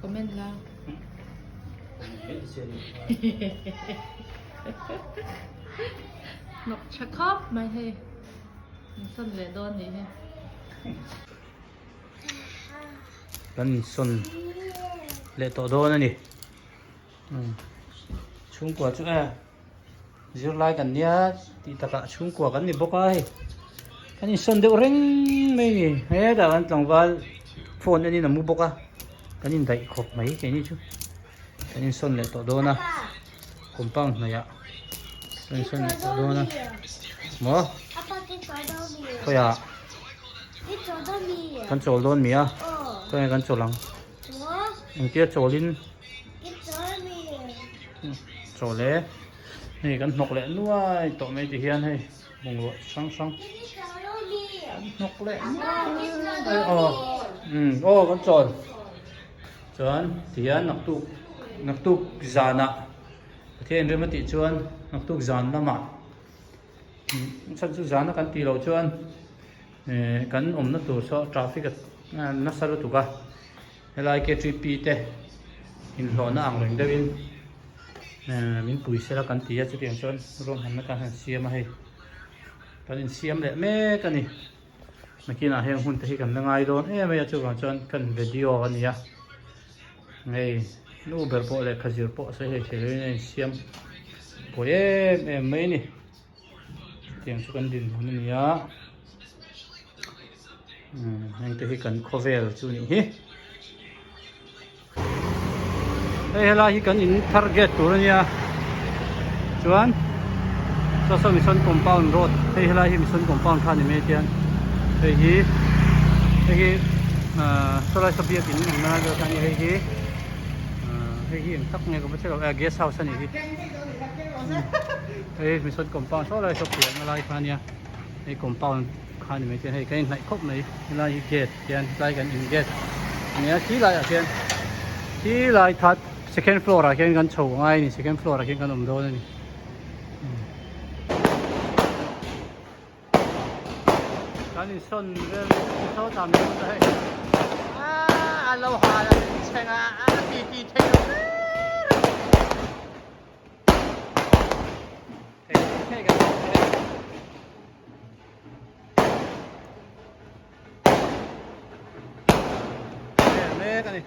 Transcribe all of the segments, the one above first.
Comment la. Hnawk tha khawp mai hei. Min sawn leh dawn nih hi. Kan insawn leh tawh dawn a ni. Chhungkua chu e zirlai kan nia tih takah chhungkua kan ni bawk a hei. Kan insawn deuh reng mai a ni. Hetah kan tlangval phone enin a mu bawk a. Kan indaih khawp mai keini chu. Kan insawn leh tawh dawn a. Compound hnaihah kan insawn leh tawh dawn a. Maw? Khawiah? Kan chawl dawn mi a? Khawnge kan chawl ang? Engtia chawlin? Chawl e. Hei kan hnawk leh nuai tawh mai ti hian hei bungrua chi hrang hrang kan hnawk leh nuai aw aw kan chawl. Chuan tihian naktuk naktuk zanah Pathian rem a tih chuan naktuk zan lamah chhan chu zana kan tih loh chuan eh kan awmna tur saw traffic a nasa lutuk a helai K3P te inhlawhna ang reng deuhin eh min pui sela kan ti a chutiang chuan ruahmanna tan han siam a hei kan insiam leh mek a ni. Nakinah heng hun te hi kan la ngai dawn em mai a chuvang chuan kan video a ni a hei nu ber pawh lehkha zir pawh sawi hlei thei loin a insiam buai em em mai a ni chutiang chu kan dinhmun a ni a heng te hi kan khawvel chu a nih hi. Hei helai hi kan in thar gate tur a nia chuan saw saw mission compound road hei helai hi mission compound kha a ni mai tian hei hi hei hi ahh saw lai saw biakin awm na lai deuh kha a ni hei hi ahh hei hi eng tak nge ka va hre lo eh guest house a nih hi hei mission compound saw lai saw piahna lai kha a nia hei compound kha ni mai chuan hei kan inhnaih khawp mai helai hi gate hian tlai kan in gate ania khi laiah khian khi lai that second floor ah khian kan chho ngai a ni second floor ah khian kan awm dawn a ni kan insawn vel sawtah mi awm ta hei aaa a lo hal a chheng a a ti ti thei lo ber Mek a ni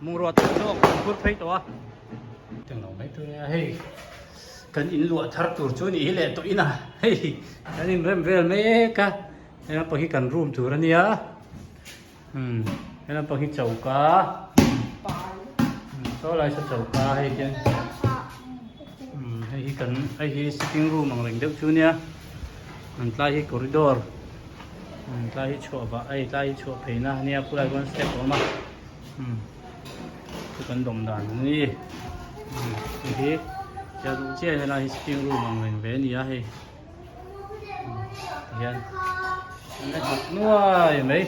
bungrua tam zawk an phur phei tawh a teng lo mai tur nia hei kan in luah thar tur chu ni hi leh tawh in a hei kan in rem vel mek a hei lampang hi kan room tur a nia umm he lampang hi choka saw lai saw choka hei hian umm hei hi kan hei hi sitting room ang reng deuh chu nia an tlai hi corridor umm tlai hi chhuah vah hei tlai hi chhuah phei na ania khulai khuan step a awm a umm chu kan dawm dan a ni umm hei hi chiah duh chiah in helai hi sitting room ang reng ve a ni a hei umm tihian an la hnawk nuai mai.